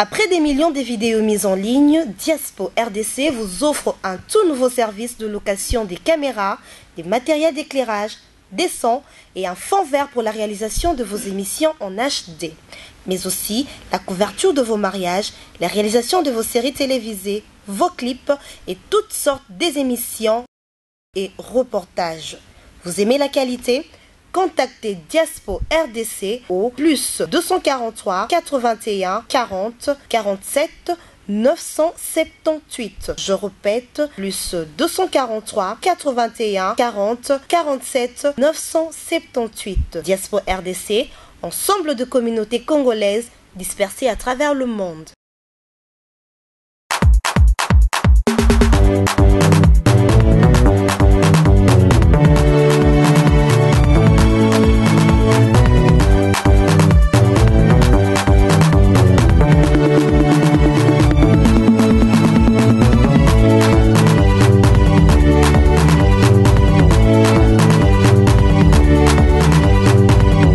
Après des millions de vidéos mises en ligne, Diaspo RDC vous offre un tout nouveau service de location des caméras, des matériels d'éclairage, des sons et un fond vert pour la réalisation de vos émissions en HD, mais aussi la couverture de vos mariages, la réalisation de vos séries télévisées, vos clips et toutes sortes des émissions et reportages. Vous aimez la qualité Contactez Diaspo RDC au plus 243 81 40 47 978. Je répète, plus 243 81 40 47 978. Diaspo RDC, ensemble de communautés congolaises dispersées à travers le monde.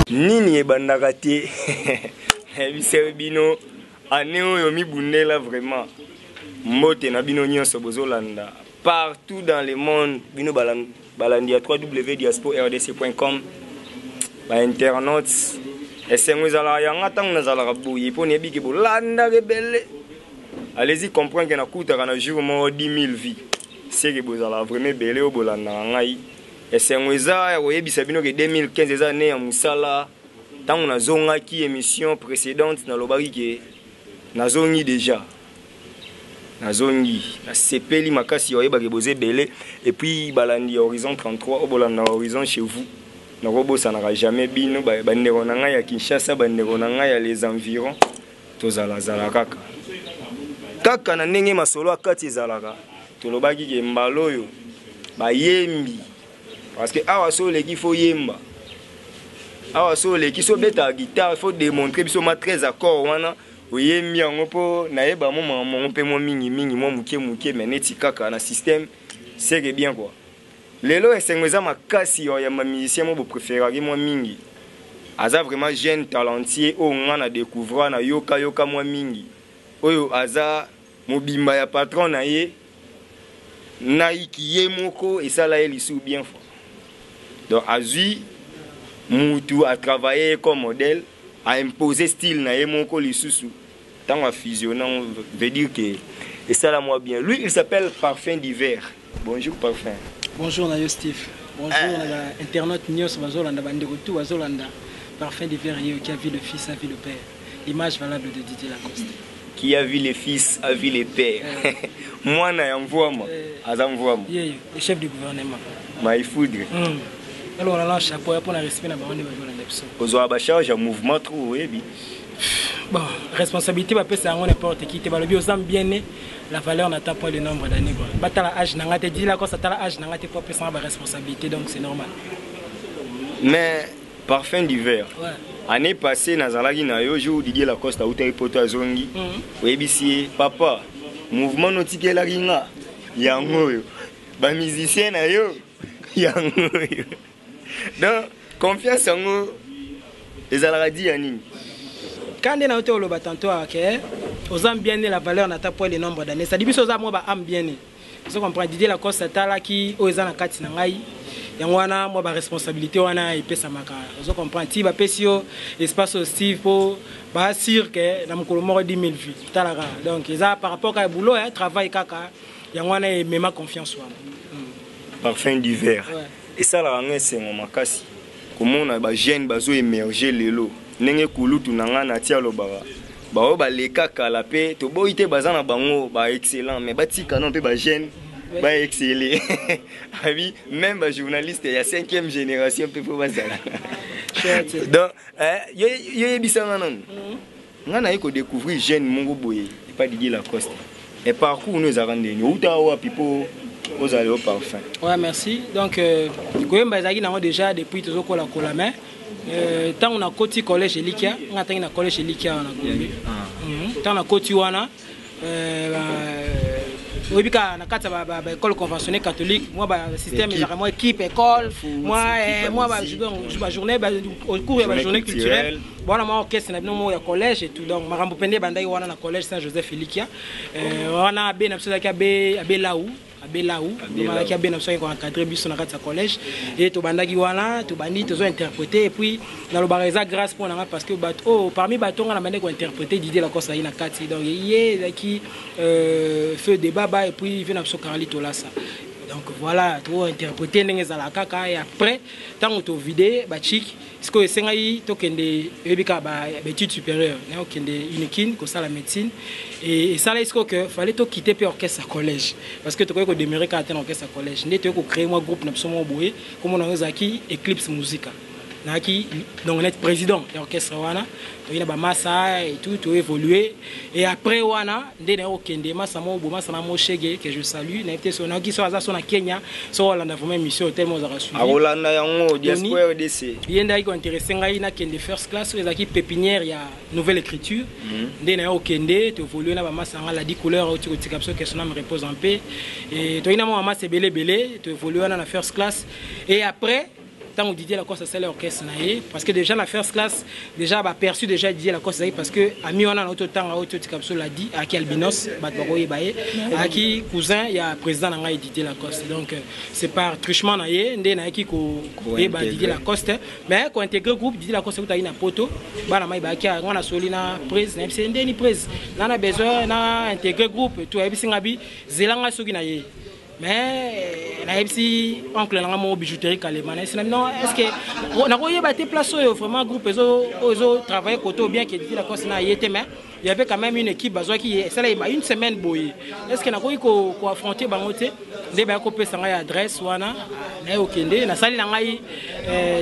Nini ebandaka te nayebisaki bino Annee oyo mibundela vraiment. Mbote na bino nyonso bozolanda partout dans le monde bino balandi ya www.diasporrdc.com ba internautes esengo ezalaka yanga ntango nazalaka boye mpo nayebi ke bolandaka ebele allez-y comprendre ke nakutaka na jour moko 10 000 vie seke bozalaka vraiment ebele oyo bolandaka ngai esengo eza ya koyebisa bino ke 2015 eza ne ya mosala Tango nazongaki emission precedente nalobaki ke nazongi deja nazongi nasepeli makasi ya oyebake boza ebele epuis balandi ya horizon 33 oyo bolanda horizon chez vous nakobosanaka jamais bino bandeko na ngai ya kinshasa bandeko na ngai ya les environs tozalazala kaka kaka na ndenge masolo ya kati ezalaka tolobaki ke mbala oyo bayembi Parce que awa so oleki faut yemba. Awa so oleki so beta guitare faut démontrer biso ma 13 accords wana oyembi yango mpo nayeba mo makambo yango mpe mwa mingi mingi mwa moke moke mais neti kaka na système c'est que bien quoi. Lelo esengo eza makasi ya yamba musicien mo bo préféraki mwa mingi. Aza vraiment jeune talentier oyo nga na découvra na yoka yoka mwa mingi. Oyo aza mobimba ya patron na ye Nike ye moko esala ye lisusu bien fort. Donc azui mutu a travailler comme modèle, a imposer style na ye moko lisusu tango a fusionner veut dire que esala moi bien. Lui il s'appelle Parfum d'hiver. Bonjour Parfum. Bonjour na yo Steve. Bonjour eh. na ba internautes nyonso bazolanda bandeko tout bazolanda Parfum d'hiver yo qui a vu le fils a vu le père. L'image valable de Didier Lacoste. Qui a vu le fils a vu le père. Mwana ya mvuama aza mvuama. Ye le chef du gouvernement. My foudre. Alors on a chapeau ya pona respect na bango nde bazolanda biso. Ozwa ba charge ya mouvement trop oyebi. Bon, responsabilité bapesa yango n'importe qui te balobi oza bien né la valeur n'attend point le nombre d'années quoi. Batala âge na nga te dit la kosa tala âge na nga te po apesa nga ba responsabilité donc c'est normal. Mais Parfum d'hiver. Ouais. Année passée nazalaki na yo jour Didier Lacoste autaki poto azongi. Mm -hmm. Oyebisi ye papa mouvement notikelaki nga yango oyo ba musicien na yo yango oyo. Donc confiance yango ezalaka di ya nini? Quand nde na yo te oloba tantôt ke oza bien né la valeur na ta poil le nombre d'années. Ça dit biso oza mwa ba âme bien né. Ozo comprendre Didier Lacoste atalaki oyo eza na kati na ngai yango wana mwa ba responsabilité wana epesamaka ozo comprendre ti bapesi yo espace oyo Steve mpo ba sûr que na mokolo moko 10 000 vues talaka donc eza par rapport kaka boulot ya travail kaka yango wana emema confiance wana Parfum d'hiver ouais. Esalaka nga esengo makasi komona ba jeunes bazo emerger lelo ndenge kulutu na nga Naty alobaka baoyo baleka kala pe toboyi te baza na bango ba excellent mais batika non pe ba jeunes ba exceller abi même ba journaliste ya 5e génération pe faut bazala donc eh, yo yebisa nga nanu nga naye ko découvrir jeune moko boye epa Didier Lacoste et parcours no ezalaka ndeni outa wapi po ozala yo parfum. Ouais merci donc euh, koyemba ezalaki nango déjà depuis tozokola kola mais euh, ntango nakoti collège elikia nga atangi na collège elikia wana gombe ntango ah. mhm. nakoti wana euh, Oyebi kaka na kati ya baécole conventionnée catholique, mwa basystème ezalaka mwa équipe école, mwa bajournée, au cours ya bajournée culturelle, wana mwa orchestre na bino moko ya collège et tout. Donc makambo pende ebandaki wana na collège Saint Joseph Elikia. Wana abbé na biso ezalaki abbé Lau, abbé Lau azalaki abbé na biso, ayaki koencadre biso na kati ya collège. E tobandaki wana, tobandi tozo interpréter. Et puis nalobaka eza grâce mpo na nga, parce que bato oyo, parmi bato nga na bandi kointerpréter, Didier Lacoste azalaki na kati. Donc ye ezalaki feu de baba et puis vieux na biso Carli Tolasa. Donc voilà, tointerpréter ndenge ezalaka kaka. Et après, ntango tovide bachik, sikoyo esengaki tokende, oyebi kaka baétude supérieure, naye okende Unikin kosala médecine. Esalaki sikoyo ke fallait tokite mpe orchestre ya collège, parce que tokoki kodemeurer kaka te na orchestre ya collège. Nde toyei kocréer mwa groupe na biso moko boye, komona yango ezalaki Eclipse Musica. Nayaki donc net président ya orchestre wana. Toyei na bamasa et tout, toévolue. Et après wana nde naye kokende masa moko boye, masa na Moshege, que je salue. Nayebi te so nayoki so aza so na Kenya, so olanda vraiment émission tellement ozalaka suivi. Akolanda yango, Diaspora RDC. Ye nde ayaki kointéresse ngai nakende first class oyo ezalaki pépinière ya nouvelle écriture. Nde naye kokende, toévolue na bamasa yanga Ladi Couleur, auti kotika biso, que son âme repose en paix. Et toyei na mwa bamasa ebele ebele, toévolue wana na first class. Et après, ntango Didier Lacoste asali orchestre na ye, parce que déjà na first class déjà baperçu déjà Didier Lacoste ezalaki, parce que ami wana na ototanga oyo totika biso Ladi ayaki albinos, bato bakoyeba ye, ayaki cousin ya président na ngai Didier Lacoste. Donc c'est par truchement na ye nde nayaki koyeba Didier Lacoste. Mais kointégrer groupe, Didier Lacoste ekutaki na poto. Bana mai bayaki nga na soli na prise, nayebisi ndeni prise na besoin na intégrer groupe tout. Ayebisi nga bi zela ngai soki na ye. Mais nayebisi oncle nanga moko bijouterie Kalema, nayebisi na non, est ce que nakoyeba te place oyo vraiment groupe oyo ezotravaille côté ou bien ke Didier Lacoste na ye te? Mais il y avait quand même une équipe bazwaki, esalaki ba une semaine boye. Est ce que nakoki koaffronter bango te? Nde baya kopesa ngai adresse wana, naye okende, nasali na ngai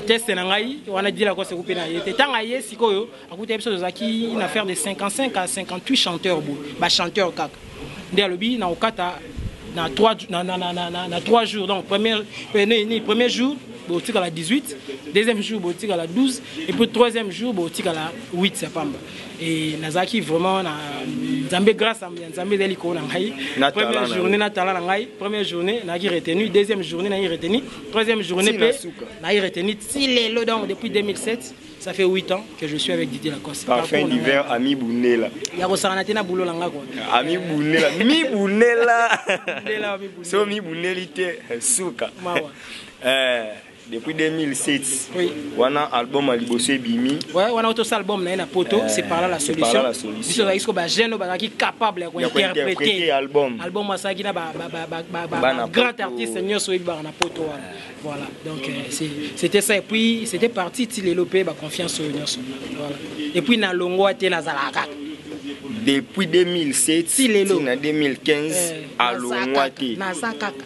test na ngai wana. Didier Lacoste ekupe na ye te. Ntango aye sikoyo, akuta biso tozalaki une affaire de 55 à 58 chanteurs boye, bachanteur kaka. Nde alobi na kokata na 3 na 3 jours. Donc premier jour botikala 18, deuxième jour botikala 12 et puis troisième jour botikala 8 ya pamba. Et nazalaki vraiment na Nzambe, grâce ya Nzambe ezali likolo na ngai. Première journée na tala na ngai, première journée nayaki retenu, deuxième journée nayaki retenu, troisième journée mpe nayaki retenu ti lelo. Donc depuis 2007, ça fait 8 ans que je suis avec Didier Lacoste. Parfum d'hiver, Ami Bounela. Ya kosangana te na boulot nanga quoi. Ami Bounela, mi Bounela. So mi Bouneli te suka. Mawa. Depuis 2007. Oui. Wana album ya liboso ebimi. Ouais, wana otosala album na ye na poto, c'est par là la C'est par solution. là la solution. Biso ozalaki siko bajeune oyo bazalaki capable ya Ya kointerpréter kointerpréter album. Album asalaki na Bana grand poto. artiste nyonso oyebi baka na poto wana. Voilà, donc c'était ça. Et puis c'était parti ti lelo mpe baconfiance oyo nyonso. Voilà, et puis nalongwa te, nazalaka kaka. Depuis 2007 Ti lelo. ti na 2015, alongwa te. Naza kaka.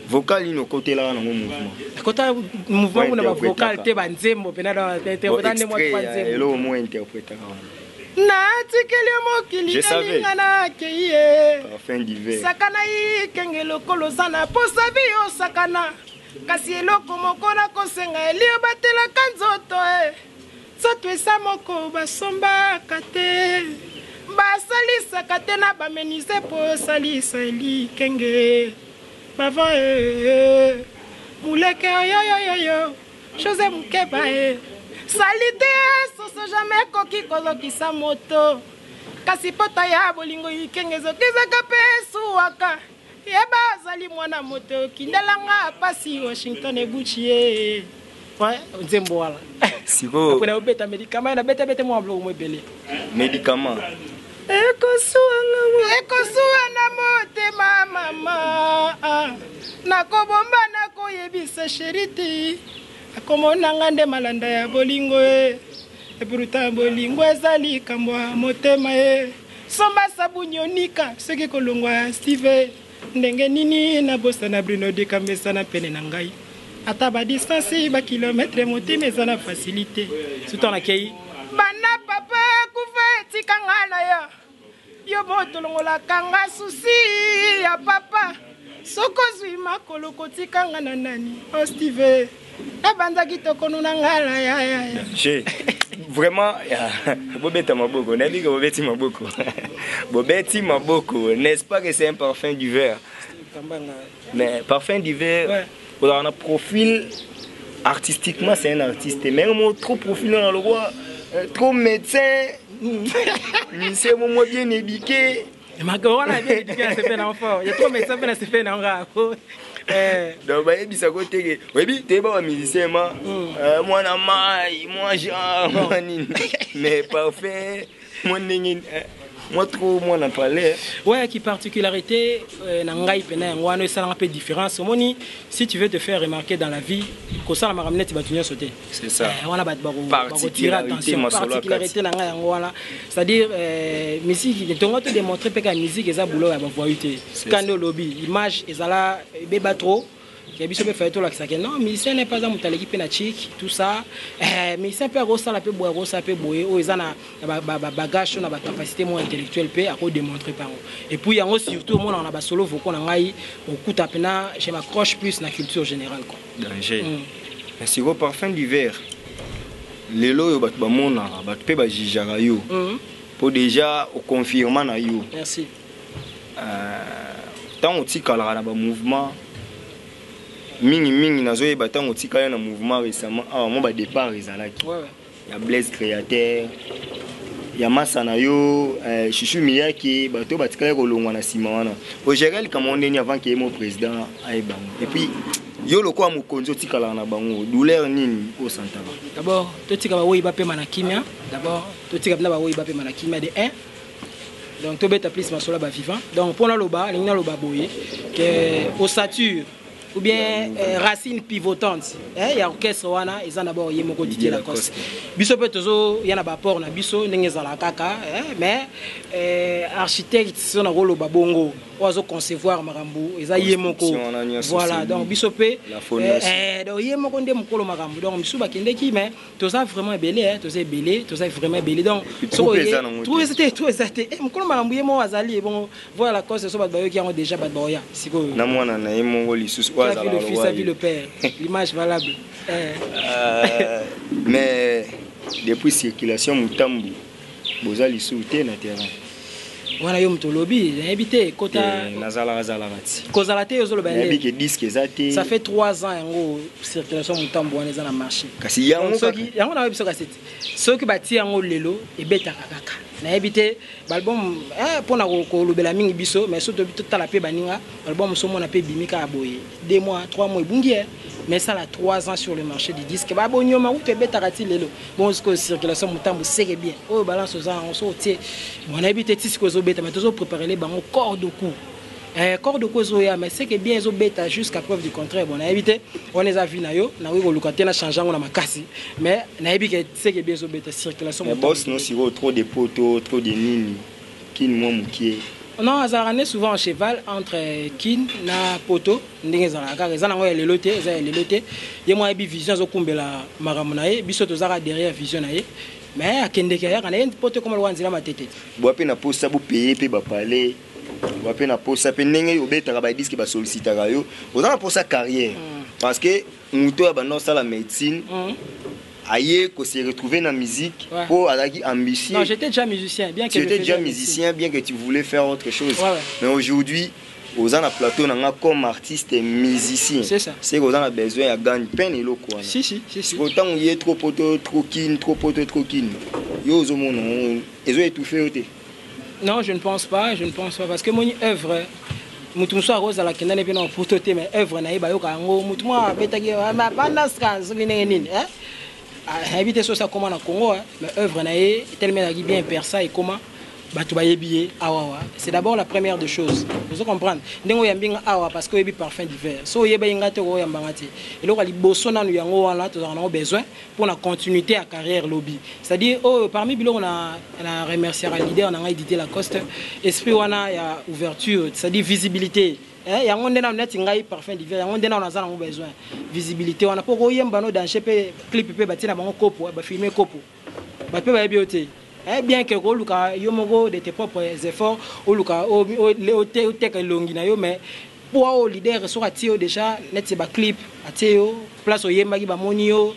Vocal nini okotelaka nango mouvement? Kota mouvement kuna, bavocal Interprétaka. te, banzembo mpena. Bon, Interpréta nde mwa extrait trois ya nzembo. eloko mo interprétaka wana. Natikeli yo mokili. Je savais. Elinga nakei ye. Parfum d'hiver. Sakana ikenge lokolo oza na posa bi osakana, kasi eloko moko nakosenga eli obatelaka nzoto e nzoto eza moko basombaka te, basalisaka te na bamenise mpo osalisa elikenge bavant e muleke oyoyoyoyo José Mokeba e sali te soso jamais ekoki kozokisa moto, kasi pota ya bolingo ikenge ezokizaka mpe esuwaka. Yeba azali mwana moto kindelanga pasi Washington ebuchi ye. Ouais, nzembo wana. Sikoyo Apres naobeta médicament, nabetabete mwa biloko mo ebele. Médicament. Ekosuwa na motema mama, nakobomba nakoyebisa chéri te, akomonanga nde malanda ya bolingo e epuruta bolingo eza likambo ya motema e somba sabuni onika soki kolongwa ya Steve ndenge nini nabosana Bruno Dikambesa na pene na ngai, ata badistance bakilometre, motema eza na facilité surtout nakei bana papa kufa etikanga na yo yo botolongolaka nga susi ya papa soki ozwi makolo kotikanga na nani o Steve nabanzaki tokonu na ngala ya ya ya. Che. Vraiment, bobeta maboko, nayebi ke bobeti maboko, bobeti maboko, n'est-ce pas que c'est un parfum d'hiver? Mais parfum d'hiver, ozalaka na profil artistiquement, c'est un artiste, mais mo trop profil na le roi, trop médecin, musicien mo bien éduqué. Wana bien éduqué na sepe na fort ya trop médecin mpe na sepe na nga. Donc bayebisako teke oyebi toyeba bamusicien ma mwana mai, mwa genre mwa nini, mais parfum mwa ndenge mwa trop mwana palais. Ouais, qui particularité na ngai pena yango wana esalanga mpe différence. Omoni, si tu veux te faire remarquer dans la vie, kosala makambo neti bato nyonso te. C'est ça. Wana bato bakotira attention. Particularité na ngai yango wana, c'est-à-dire musique tongo to démontrer mpe ka musique eza boulot ya bavoyu te. Kande olobi image ezala ebeba trop ya biso mpe faye tolakisaka non, musicien n'est pas moto aleki mpe na chik, tout ça. Musicien mpe akosala mpe boye, akosala mpe boye, oyo eza na bagage na bacapacité mo intellectuelle mpe akodémontrer mpe yango. Et puis yango surtout omonaka na basolo vocaux na ngai, okuta mpena je m'accroche plus na culture générale, quoi. Danger. Sikoyo parfum d'hiver, lelo oyo bato bamonaka, bato mpe bajugeaka yo mpo déjà oconfirma na yo. Merci. Ntango otikalaka na bamouvement mingimingi, nazoyeba ntango otikali na mouvement récemment awa, mo badépart ezalaki ya Blaise Créateur, ya masa na yo Chuchu Miyaki, bato batikali kolongwa na nsima wana, ogérer likambo ndeni avant ke ye mo président ayebango? Et puis yo lokola mokonzi otikalaka na bango, douleur nini osantaka? D'abord totika bawoyi bapema na kimia. D'abord totika mpena bawoyi bapema na kimia de 1. Donc tobeta plus masolo ya bavivant. Donc mpo naloba, alingi naloba boye ke ossature ou bien racine pivotante ya orchestre wana eza d'abord ye moko Didier Lacoste. Biso mpe tozoya na baapport na biso ndenge ezalaka kaka, mais architecte, so nakoloba bongo, oyo azoconcevoir makambo eza ye moko. Voilà, donc biso mpe, donc ye moko nde mokolo makambo. Donc biso bakendeki, mais toza vraiment ebele, toza ebele, toza vraiment ebele. Donc trou eza te, trou eza te. Mokolo makambo ye moko azali bongo. Voilà, Lacoste, so bato bayoki yango déjà, bato baoya sikoyo. Na mwana na ye moko lisusu. Oyo azala le fils a vu le père, l'image valable. Mais depuis circulation Mutambu, boza lisusu te na terrain? Wana yo moto olobi, nayebi te ekota. Nazalaka zalaka ti. Kozala te, ozoloba. Nayebi ke disque eza te. Ça fait 3 ans yango circulation Mutambu wana eza na marché. Kasi yango soki yango nayebi, soki aseti, soki batie yango lelo, ebetaka kaka. Nayebi te baalbum mpona kolobela mingi biso, mais so totala mpe baninga, album moso omona mpe ebimi kaka boye, 2 mois, 3 mois ebungi, mais esala 3 ans sur le marché du disque, babonyoma kutu ebetaka ti lelo. Bon, sikoyo circulation Motambo seke bien oyo balance oza yango, so otie bon, nayebi te ti sikoyo ezobeta, mais tozopréparele bango corps de coup, corps de coup ezoya, mais c'est que bien ezobeta jusqu'à preuve du contraire. Bon, nayebi te, wana eza vie na yo, nakoki koluka te na change yango na makasi, mais nayebi ke c'est que bien ezobeta circulation. Mais boss no sikoyo, trop de poto, trop de nini, kini mwa mokie. Non, azalaka nde souvent en cheval entre Kin na poto, ndenge ezalaka kaka. Eza nango ya lelo te, eza ya lelo te. Ye mwa ayebi vision, azokumbela makambo na ye, biso tozaka derrière vision na ye, mais akendeki, ayaka na ye poto ekoma lokwa nzela matete. Bwa mpe na posa bopeye mpe bapale, bwa mpe na posa mpe ndenge obetaka badisque, basollicitaka yo, oza na posa carrière, parce que moto oyo abanda osala médecine aye ko se retrouver na musique po azalaki ambitieux. Non, j'étais déjà musicien, bien que tu étais déjà musicien, bien que tu voulais faire autre chose. Mais aujourd'hui oza na plateau na nga comme artiste et musicien. C'est ça. C'est oza na besoin ya gagne peine eloko wana. Si si si si. Ntango ye trop poto, trop Kin, trop poto, trop Kin, yo ozomona ezo étouffe yo te? Non, je ne pense pas, je ne pense pas, parce que mon œuvre, mutu mosusu akozala kendani mpe na poto te, mais œuvre na ye bayoka yango. Mutu moko abetaki bandaska soki ndenge nini, nayebi te soki akóma na Congo, mais œuvre na ye telemi, ezalaki bien persa, ekóma bato bayebi ye awawa. C'est d'abord la première des choses. Ozo comprendre ndenge oyambi nga awa parce que oyebi parfum d'hiver. So oyeba nga te, okoyambanga te. Eloko ya liboso nanu yango wana, tozalaka nango besoin pour la continuité ya carrière lobi. C'est-à-dire oyo parmi biloko na remerciera leader na ngai Didier Lacoste, esprit wana ya ouverture, c'est-à-dire visibilité. Yango nde nanu neti ngai parfum d'hiver, yango nde nanu naza nango besoin, visibilité wana, mpo koyemba no danger mpe clip mpe batie na bango kopo, bafilme kopo, bato mpe bayebi yo te. Bien que koluka yo moko de tes propres efforts, oluka oteka elongi na yo, mais po oyo leader soki atie yo déjà neti baclip, atie yo place oyembaki, bamoni yo.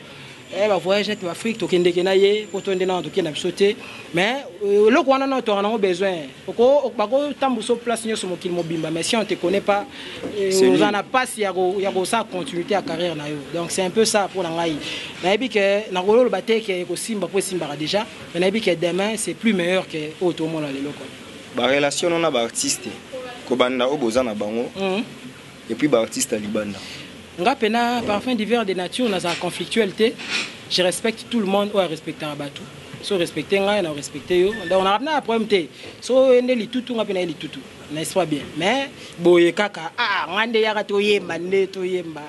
Eh, ba voyage neti baafrike tokendeke na ye mpo to nde nano tokende na biso te mais euh, eloko wana nano toaka nango besoin bakotambusa place nyonso mokili mobimba mais si on te connaît pas euh, oza na mpasi ya kosala continuité ya carrière na yo. Donc c'est un peu ça mpo na ngai. Nayebi ke nakoloba te ke ekosimba mpo esimbaka déjà, mais nayebi ke demain c'est plus meilleur ke oyo tomona lelo quoi. Barelation no na baartiste, kobanda oyo boza na bango et puis baartiste ya libanda? Nga pena Parfum d'Hiver, de nature nazala conflictuel te. Je respecte tout le monde. Oyo arespectaka bato, so respecte ngai, na respecte yo. Donc na na problème te. So oyo nde litutu, nga mpe na ye litutu, n'est-ce pas bien? Mais boye kaka, ah, nga nde yaka toyemba nde toyemba,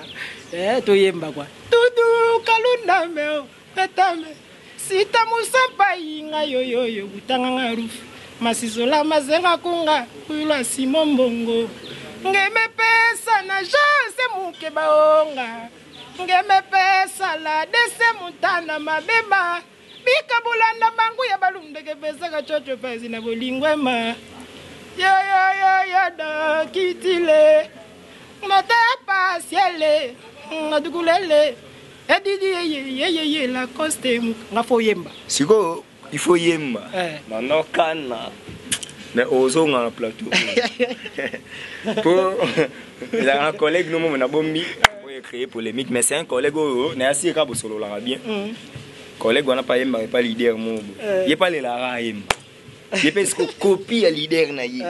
eh, toyemba quoi. Tudu kalunda meo tatame sita musampa inga yoyoyo butanga nga rufu masizola mazenga kunga kuyula simo mbongo ngemepesa na jase muke baonga ngemepesa la dese mutana mabeba bikabulanda bangu ya balundeke pesaka chocho pasi na bolingwema yoyoyoyo do kitile nata pasiele ngadukulele edidi yeyeyeye Lacoste nga fo yemba. Sikoyo il faut yemba. Eh. Nanokana, mais ozonga na plateau po ezalaka collègue no momo nabombi oyo créer polémique, mais c'est un collègue oyo nayasi kaka bosololaka bien. Collègue wana pa yembaka epa leader moko boye. Ye pa alelaka ayemba, ye mpe siko copie ya leader na ye.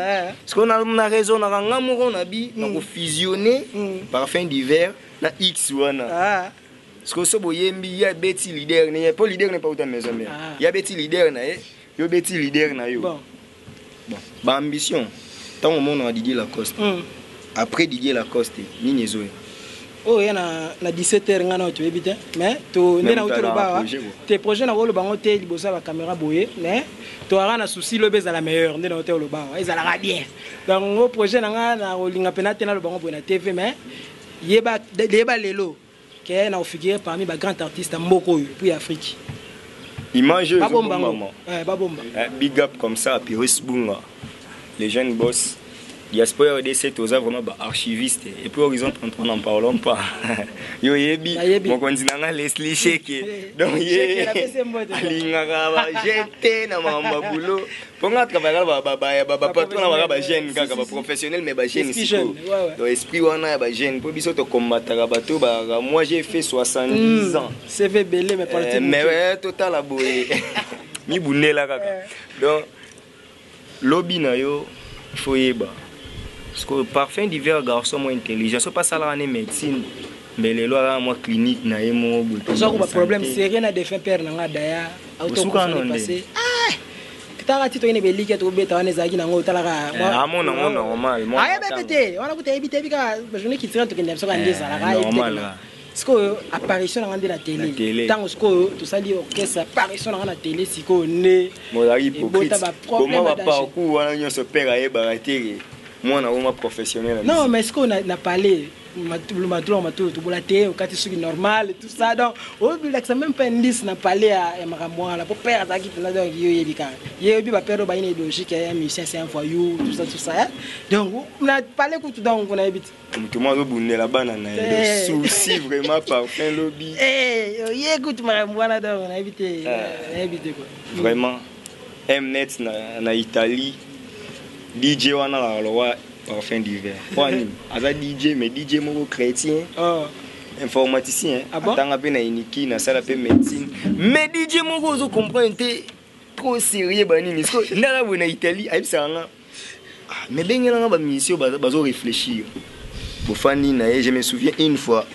Siko na raisonnaka nga moko na bi na kofusionne Parfum d'Hiver na X wana. Siko so boyembi, ye abeti leader na ye, mpo leader ne pauta maison mère. Ye abeti leader na ye, yo obeti leader na yo. Bon, baambition, ntango omonaka Didier Lacoste, après Didier Lacoste nini ezoya? Oyo ya na 17 heures, ngai na toyebi te, mais to nde nauti oloba awa te, projet na koloba yango te liboso ya bacaméra boye, mais toyaka na souci lobi ezala meilleur. Nde nauti oloba awa, ezalaka bien. Donc ngo projet na ngai na kolinga mpena te naloba yango boye na TV, mais yeba, yeba lelo ke na ofigure parmi bagrand artiste ya mboka oyo puis ya Afrique. Image oyo babomba yango. Babomba. Big up comme ça, Pyrrhus Bunga, les jeunes boss Diaspora RDC. Toza vraiment baarchiviste. Et puis Horizon 33, n'en parlons pas. Yo yebi mokonzi na nga Leslie Sheke, donc ye alingaka bajete na makambo ya boulot, mpo nga travaillaka bapatron na baka bajeune kaka baprofessionnel, mais bajeune sikoyo. Donc esprit wana ya bajeune, mpo biso tokombataka bato baka. Moi j'ai fait 70 ans. CV ebele, mais politique. Mais ouais, totala boye, mibundela kaka. Donc lobi na yo faut yeba parce que Parfum d'Hiver, garçon mo intelligent, so pasalaka ne médecine, mais lelo aza mwa clinique na ye moko boye. Ozwaka baproblème sérieux na défunt père na nga daya. Osuka no nde. Tala ti toyene beliki tobeta wana ezalaki nango otalaka. Amona ngo normal. Ayebi te wana kuta yebi te, yebi kaka journée culturelle tokende biso kaka nde ezalaka. Ayebi te. Normal. Sikoyo apparition na nga nde na télé, ntango sikoyo tosali orchestre, apparition na nga na télé sikoyo nde Mozalaki hypocrite. Koma baparcours wana nyonso, père ayebaka te mwana oma professionnel? Non, mais sikoyo na palais matolo matolo tobola te, okati soki normal, tout ça. Donc oyolakisa même pas indice na palais ya makambo wana, po père azalaki mpena. Donc yo oyebi kaka, ye oyebi bapère oyo bayina idéologique ya musicien, c'est un voyou, tout ça, tout ça. Donc na palais kutu, donc nayebi te. Moto moko azobundela bana na ye, souci vraiment Parfum lobi. Ye kutu makambo wana, donc nayebi te, nayebi te quoi. Vraiment Mnet na Italie, DJ wana na lokwa Parfum d'Hiver mpo nini aza DJ, mais DJ moko chrétien. Oh. Informaticien. Ah bon? Atanga mpe na uniki, nasala mpe médecine, mais DJ moko ozo comprendre te, trop sérieux banini. Siko ndaka boye na Italie, ayebisaka nga: "Ah, mais bengelanga bamusicien oyo bazo réfléchir." Bofandi na ye, je me souviens une fois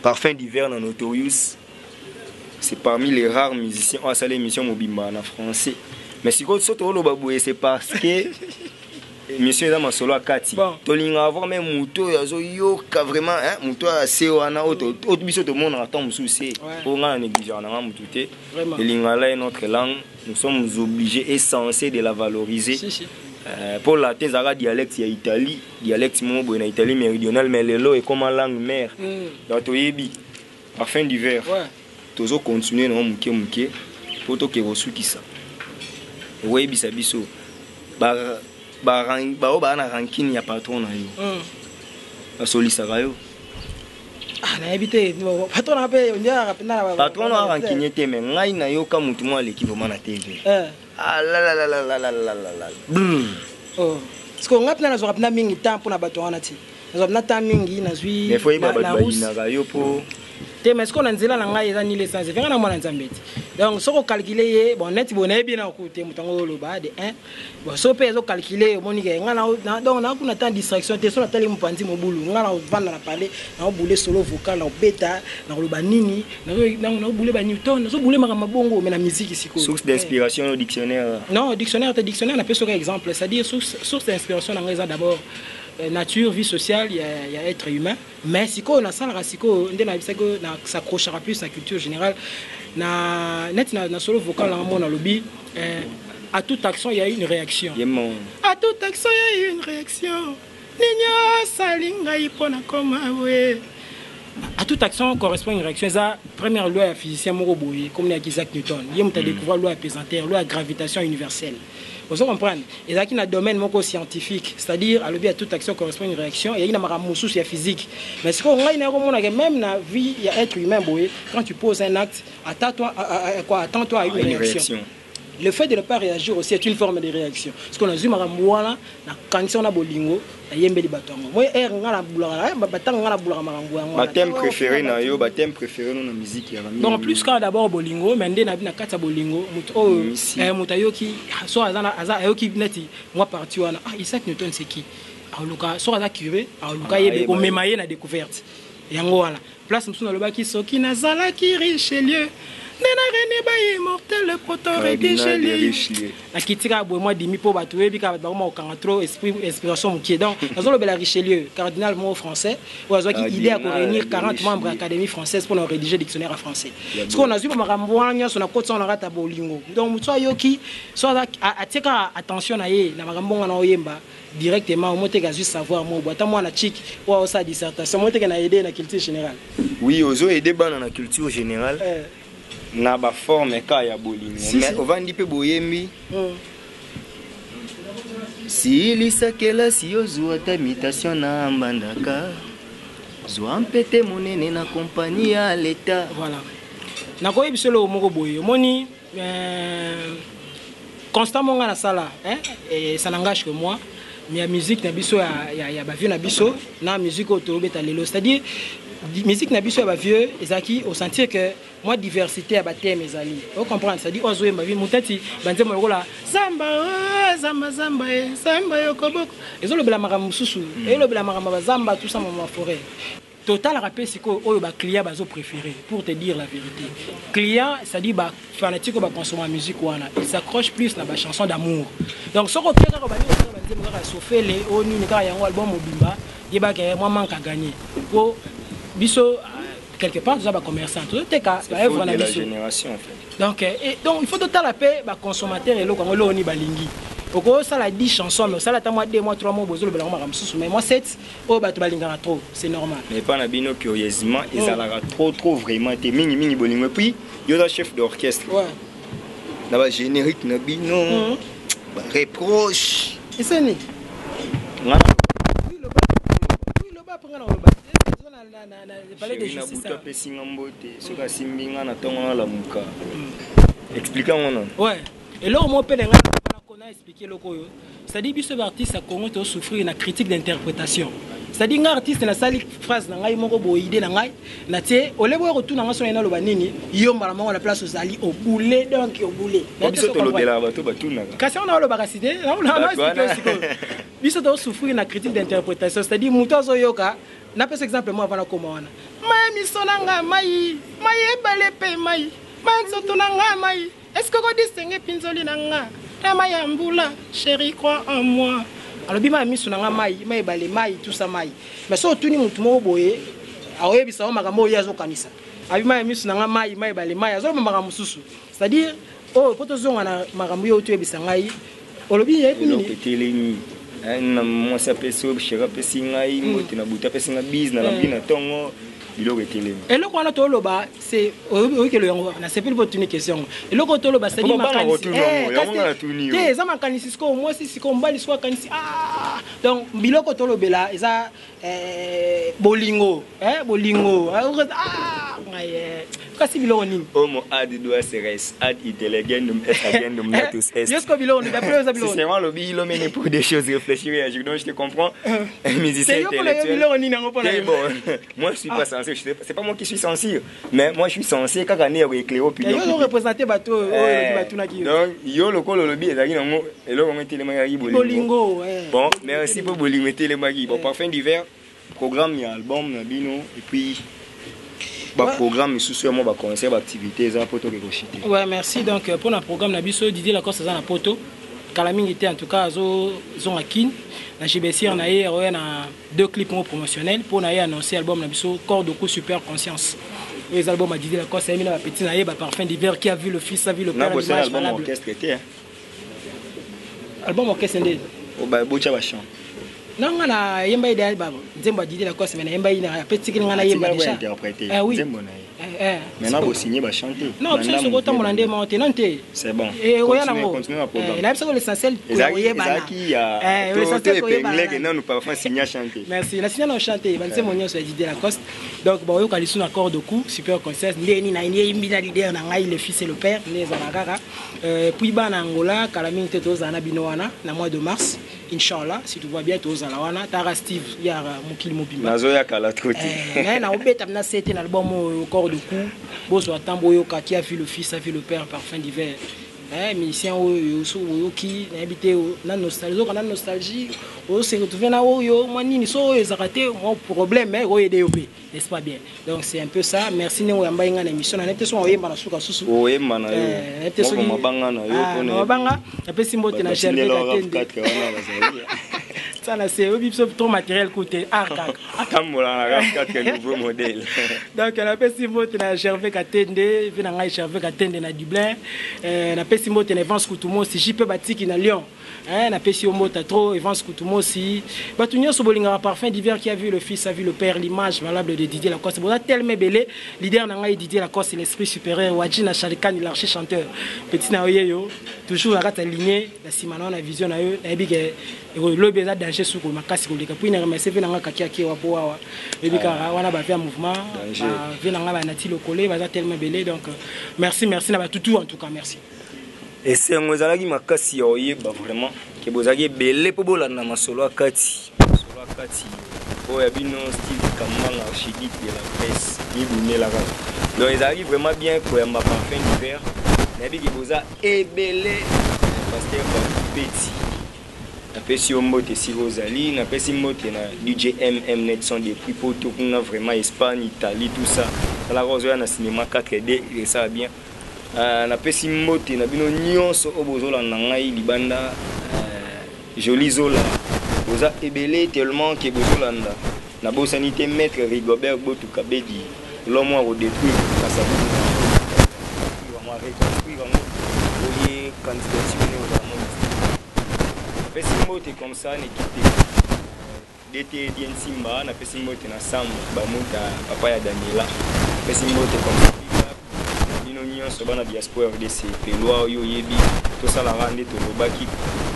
Parfum d'Hiver na Notorious, c'est parmi les rares musiciens oyo asala émission mobimba na français. Mais sikoyo so toloba boye, c'est parce que émission eza masolo ya kati. Bon. Tolingaka avoir même moto oyo azoyoka vraiment, hein, moto oyo ase wana oyo oyo biso tomonaka ntango mosusu se mpo nga na négligeaka nanga motu te. Vraiment. Lingala est notre langue, nous sommes obligés et censés de la valoriser. Si, si. Mpo latin ezalaka dialecte ya Italie, dialecte moko boye na Italie méridionale, mais lelo ekoma langue mère. Donc toyebi Parfum d'Hiver. Tozocontinue nango moke moke mpo toke kosukisa. Okoyebisa biso baoyo baa na rancune ya patron na yo, basolisaka yo? Ah, nayebi te, patron na mpe ondiaka mpenza na patron na rancunier te, mais ngai nayoka motu moko aleki vraiment na TV. Ah lalalalalalala. Oh. Parce que ngai mpenza nazwaka mpenza mingi temps mpona bato wana ti. Nazwa mpenza temps mingi, nazwi Mais faut yeba bato bayinaka yo po te, mais sikoyo na nzela na ngai eza nile sans effet. Ngai na mwana Nzambe ti, donc soki ocalcule ye, bon, neti boye nayebi na oku te, moto yango oloba de 1, bon, so mpe ezocalcule, omoni ke ngai donc nakuna temps distraction te. So natali mopanzi mobulu, ngai nakovanda na palais, naobule solo vocal, naobeta, nakoloba nini, naobule banewton, nazobule makambo bongo, mais na musique sikoyo. Source d'inspiration au dictionnaire? Non, dictionnaire te, dictionnaire napesi oka exemple, c'est-à-dire source d'inspiration na ngai eza d'abord nature, vie sociale ya être humain. Mais sikoyo nasalaka, sikoyo nde nayebisaki, nas'accrochaka plus na culture générale. Na neti na solo vocal nanga mo nalobi à toute action il y a une réaction, à toute action il y a une réaction, nini asali ngai mpo na koma boye. À toute action correspond une réaction, eza première loi ya physicien moko boye comme ya Isaac Newton. Ye moto adécouvrir loi ya pesanteur, loi ya gravitation universelle. Ozo comprendre, ezalaki na domaine moko scientifique, c'est-à-dire alobi à toute action correspond une réaction, eyaki na makambo mosusu ya physique. Mais sikoyo ngai nakomonaka même na vie ya être humain boye, quand tu poses un acte, attends-toi quoi, attends-toi à une réaction. Le fait de ne pas réagir aussi est une forme de réaction. Parce qu'on a vu makambo wana, nakanisi wana bolingo, nayembeli bato yango. Moi ere nga nabulaka batango, nga nabulaka makambo yango. Bathème préféré na yo, bathème préféré no na musique ya? Donc plus kaka d'abord bolingo, mais nde nabi na kati ya bolingo, moto oyo moto ayoki, so aza ayoki neti mwa partie wana, ah, Isaac Newton c'est qui, aluka, soki aza curieux, aluka yebe komema ye na découverte yango wana. Place mosusu nalobaki soki nazalaki Richelieu nde na René baimmortel proto Richelieu, nakiti kaka boye mwa dimi mpo bato oyebi kaka, bato bakoma kokanga trop esprit, inspiration mokie. Donc nazolobela Richelieu, cardinal moko français oyo azwaki idée ya koréunir 40 membres ya Académie française mpona korédiger dictionnaire ya français. Sikoyo nazwi bamakambo wana nyonso, nakotisa na kati ya bolingo. Donc moto ayoki, so atie kaka attention na ye na makambo nga na oyemba directement, omoteke azwi savoir moko boye. Ata mwana chik oyo aosala dissertation, moteke na aide na culture générale. Oui, ozo aide bana na culture générale na baforme ka ya bolingo. Mais ovandi mpe boyembi silisa kelasi, ozwa ata mutation na Mbandaka, zwa mpete monene na kompani ya leta. Voilà, nakoyebi biso eloko moko boye, omoni constant mo nga nasala, et ça n'engage que moi, mais ya musique na biso ya bavieux na biso na musique oyo tobeta lelo, c'est-à-dire musique na biso ya bavieux ezalaki osentir que mwa diversité ya bathème ezali, ocomprendre, c'est-à-dire oyo azoyemba motati banzembo lokola zamba, zamba, zamba, zamba yokoboko, ezolobela makambo mosusu, elobela makambo ya bazamba, tout ça, mama forêt. Totalaka mpe sikoyo oyo baclient bazopréféré. Pour te dire la vérité, client, c'est-à-dire bafanatique oyo baconsomme musique wana, il s'accroche plus na bachanson d'amour. Donc soki oke kaka bandi kosala banzembo kaka sofele oyo nini kaka yango album mobimba, yebaka mwa manque à gagner, po biso quelque part toza bacommerçant, tozoteka baœuvre na biso. Donc, et donc il faut totala mpe baconsommateur eloko yango, eloko nini balingi. Okosala 10 chansons, mais osala ata mwa 2 mois, 3 mois, bozolobela yango makambo mosusu, mais mwa 7 oyo bato balingaka trop, c'est normal. Mais epa na bino, curieusement, ezalaka trop trop vraiment te, mingimingi bolingo. Et puis yo oza chef d'orchestre na bagénérique na bino, bareproche. Eseni. Nga loba mpo nga na koloba palais de justice. Butu apesinga mbote, soki asimbi nga na ntongo nalamuka, explique yango nano. Ouais, eloko moko mpe na ngai na explique eloko oyo, c'est-à-dire biso baartiste ya Congo tosouffrir na critique d'interprétation. C'est-à-dire nga artiste nasali phrase na ngai moko boye, idée na ngai natie, olebo oyo kotuna nga so naloba nini, yo mbala moko na place ozali obule, donc obule. Biso tolobelaka, bato batunaka. Kasi wana olobaka si te sikoyo biso tosouffrir na critique d'interprétation, c'est-à-dire moto azoyoka. Napesa exemple mo avant nakoma wana: mai miso na nga, mai, mai ebale mpe mai, mai nzoto na nga, mai, est ce que kodistingue mpinzoli na nga na mai ya mbula? Chéri, crois en moi. Alobi mai ya miso na nga, mai, mai ebale, mai, tout ça, mai. Mais so otuni motu moko boye, aoyebisa o makambo oyo ye azokanisa. Abi mai ya miso na nga, mai, mai ebale, mai, azoloba makambo mosusu. C'est-à-dire oyo mpo tozonga na makambo oyo toyebisa ngai, olobi yebi nini? Etelemi. Na mwasi apesi oyo, chéri apesi ngai mbote na butu, apesi ngai bise na lambi na ntongo, biloko etelemi. Eloko wana toloba, c'est oyokelo yango, nasepeli mpo otuni question yango. Eloko oyo toloba, c'est Mpo bana kotuna yango, yango nga natuni yo. Te, eza makanisi. Sikoyo mwasi, sikoyo mobali, sikoyo akanisi, ah, donc biloko tolobela eza bolingo, bolingo, ah, ngai kasi biloko nini? Homo ad duas res ad intelligendum est agendum natus est. Yo sikoyo biloko nini d'après yo? Eza biloko nini? Cicéron alobi l'homme est né pour des choses, réfléchir et agir. Donc je te comprends, un musicien C'est yo mpona yo intellectuel. biloko nini yango mpona Eh, yo? bon, moi je suis pas censé, c'est pas moi qui suis censé, mais moi je suis censé kaka ne éclairer opinion Yo publique. oreprésente bato oyo oyo batunaki yo. Donc yo lokolo olobi ezalaki nango eloko yango etelemaki bolingo. Bolingo. Bon, merci mpo bolingo etelemaki. Bon, Parfum d'hiver, programme ya album na bino et puis baprogramme misusu ya mwa baconcert, baactivité eza mpo toke koshite. Ouais, merci. Donc pour le programme na biso, Didier Lacoste aza na poto kala mingi te. En tout cas azozonga Kin na GBCR na ye, oya na deux clips moko promotionnel mpo na ye annoncer album na biso Corps de Coup Super Conscience, oyo eza album ya Didier Lacoste, ayemi na bapeti na ye baparfum d'hiver. Qui a vu le fils a vu le na père. bosala L'image album valable. Orchestre te, hein? Album orchestre nde? Botya bachant. Non, nga na yemba ye deya nzembo ya Didier Lacoste, mais nayemba ye ape tikeli nga nayemba déjà. Interprété. Eh, oui. Nzembo na ye. Eh. Maintenant bosigne bachant te? Non, biso nyonso kotambola nde moko te, non te. C'est bon. Eh, oya nango. Continue na programme. Nayebisaka l'essentiel koyebana. Ezalaki ya L'essentiel to koyebana. épingle nanu parfum signa chanté. Merci. Nasinya na chante banzembo nyonso ya Didier Lacoste. Donc baoyoka lisu na Corps de Coup Super Conscience, ndeni na yembi na leader na ngai, le fils et le père, nde ezala kaka. Puis bana Angola, kala mingi te tozala na bino wana na mois de mars, inchallah, si tout va bien. Tozala wana tara Steve yara mokili mobimba. Nazoya kala trop te. Mais na obeta na sete na album oyo Corps de Coup, bozwa ntango boyoka qui a vu le fils a vu le père, Parfum d'hiver. Musicien oyo so oyoki, nayebi te, na nostalgie, ozoka na nostalgie, ose retrouve na oyo mwa nini so oyo ezalaka te mwa problème oyo yo mpe, n'est-ce pas bien? Donc c'est un peu ça. Merci ndenge oyambai ngai na émission na nayebi te so oyemba na suka susu. Oyemba na yo. Nayebi te moko soki mabanga na yo. Ah, mpona na mabanga napesi mbote na Gervais Katende. 4 wana bazali. Sana se oyebi biso trop matériel kute art kaka. Atambola na RAV 4 nouveau modèle. Donc napesi mbote na Gervais Katende, mpe na ngai Gervais Katende na Dublin. Napesi mbote na Evance Kutumosi, JP Batiki na Lyon. Napesi yo mbote trop, Evance Kutumosi. Bato nyonso bolingaka Parfum d'hiver, qui a vu le fils a vu le père, l'image valable de Didier Lacoste. Boza tellement ebele. Leader na ngai Didier Lacoste, l'esprit supérieur, Waji na Shalikani, l'archi chanteur, petit na yo ye yo toujours na kati ya lignée na nsima na yo na vision na yo. Nayebi ke lobi eza danger suku makasi koleka. Puis na remercie mpe na ngai kaki akewa po awa oyebi kaka wana bave ya mouvement. Danger. Bave na ngai banati lokole baza tellement ebele. Donc merci, merci na batutu, en tout cas merci. Esengo ezalaki makasi ya oyeba vraiment ke bozalaki ebele mpo bolanda masolo ya kati, masolo ya kati oyo ya bino Steve Kambanga, archiduc de la presse, mibundela kaka. Donc ezalaki vraiment bien koyamba Parfum d'hiver. Nayebi ke boza ebele. Pasteur Bapeti, napesi yo mbote esika ozali. Napesi mbote na DJ MM Netson depuis poto kuna, vraiment Espagne, Italie, tout ça. Talaka ozoya na cinéma 4D, esala bien. Napesi mbote na bino nyonso oyo bozolanda ngai libanda. Joli Zola, boza ebele tellement ke bozolanda. Nabosani te maître Rigobert Botuka Bedi, l'homme oyo akodétruire Kasavubu, yango areconstruire yango oye candidature ne ozala mo. Napesi mbote comme ça na équipe DT Dien Simba. Napesi mbote na Sam Bamuta, papa ya Daniela. Napesi mbote comme ça bino nyonso bana diaspora RDC pelwa oyo oyebi tosalaka nde tolobaki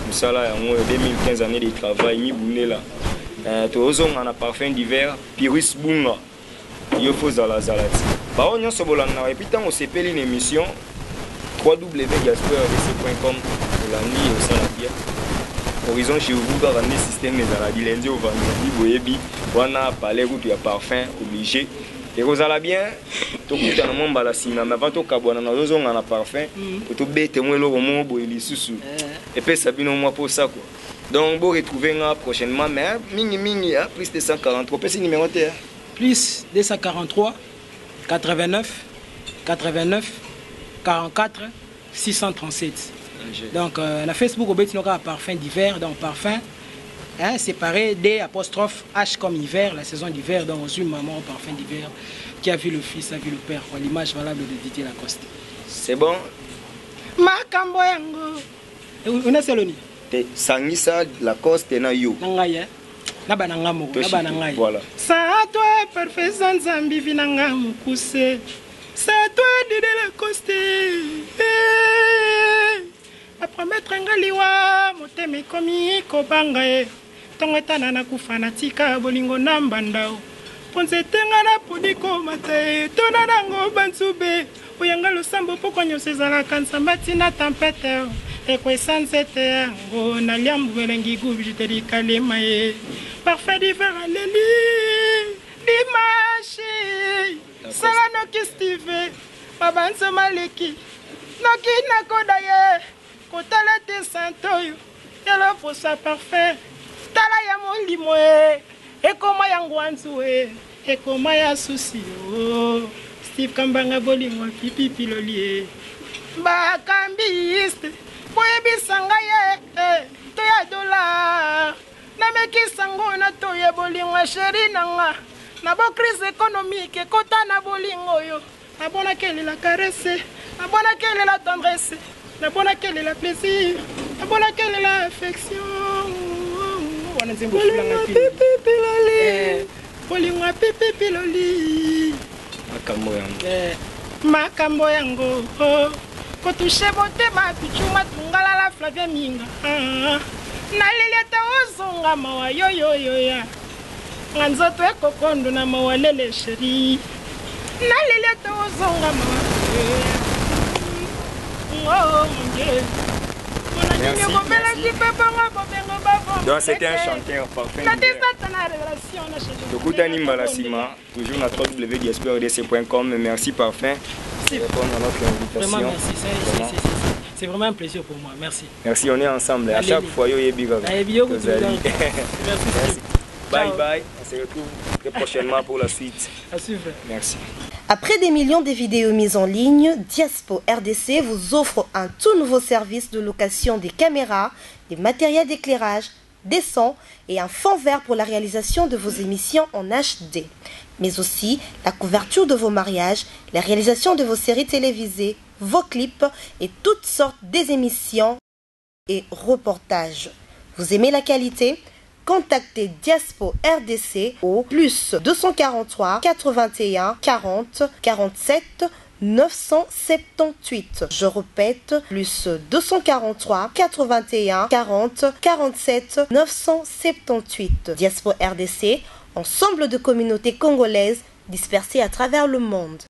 mosala yango oyo 2015, année de travail mibundela. Tozonga na Parfum d'hiver. Pirus Bunga, yo fo zalazala ti bango nyonso bolandaka. Et puis ntango osepeli na émission, www.diasporardc.com, olandi, osala bien. Horizon chez vous kaka nde système ezala du lundi au vendredi, boyebi wana palais kutu ya parfum obligé ekozala bien. Tokutana mwa mbala nsima, mais avant tokabwana, nazozonga na parfum po tobete mwa eloko moko boye lisusu epesa bino mwa posa quoi. Donc bo retrouver nga prochainement, mais mingi mingi, hein, plus 243, opesi numéro te, hein? Plus 243 89 89 44 637. Donc na Facebook obeti kaka Parfum d'hiver, donc parfum, hein, séparé, D apostrophe H comme hiver, la saison d'hiver. Donc ozwi maman Parfum d'hiver, qui a vu le fils a vu le père quoi, l'image valable de Didier Lacoste. C'est bon. Makambo yango unaseloni. Te. Te, sangisa Lacoste na yo. Na ngai eh. Na bana nga moko, na bana ngai. Voilà. Sans toi parfait sans Nzambi vi na nga mokuse. Sans toi Didier Lacoste. Eh. Ba promettre nga liwa motema ekomi kobanga ye. Tongo etana nakufa natika bolingo na mbanda o. Mpo nzete nga naponi komata e tona nango banzube oya nga losambo pokwa nyonso ezalaka nzambe atina tempete o ekwesa nzete yango nalia mbu elengi gubjite likalema ye parfait d'hiver aleli dimanche sala noki steve babanzo maleki noki nakoda ye Kotala te saint oyo ya loposa parfum tala ya molimo e ekoma ya ngwanzu e ekoma ya susi o Steve Kambanga bolingo pipipiloli e bakambiste boyebisa ngai e eh, to ya dollar namekisa ngo na to ya bolingo ya sheri na nga na bo crise économique ekota na bolingo oyo Nabonaki elela caresse, nabonaki elela tendresse, nabonaki elela plaisir, nabonaki elela affection. Wana nzembo efulanga piloli. Eh, bolingo ya pipi piloli. Makambo yango. Eh, makambo yango. Oh. Kotushe motema pichuma tungalala Flavien Minga. Ah, naleli ata ozonga mawa yoyoyoya. Nga nzoto ekokondo na mawa lele chérie. Naleli ata ozonga mawa. Oh mon Dieu. Donc c'était un chanteur parfait. Tokutani mbala sima, toujours na www.diasporadc.com. Merci Parfum de répondre à notre invitation. Vraiment merci, c'est vraiment un plaisir pour moi. Merci. Merci, on est ensemble. À chaque fois, yo yebi kaka. Merci. Merci. Bye bye. On se retrouve très prochainement pour la suite. À suivre. Merci. Après des millions de vidéos mises en ligne, Diaspo RDC vous offre un tout nouveau service de location des caméras, des matériels d'éclairage, des sons et un fond vert pour la réalisation de vos émissions en HD. Mais aussi la couverture de vos mariages, la réalisation de vos séries télévisées, vos clips et toutes sortes des émissions et reportages. Vous aimez la qualité Contactez Diaspo RDC au plus 243 81 40 47 978. Je répète, plus 243 81 40 47 978. Diaspo RDC, ensemble de communautés congolaises dispersées à travers le monde.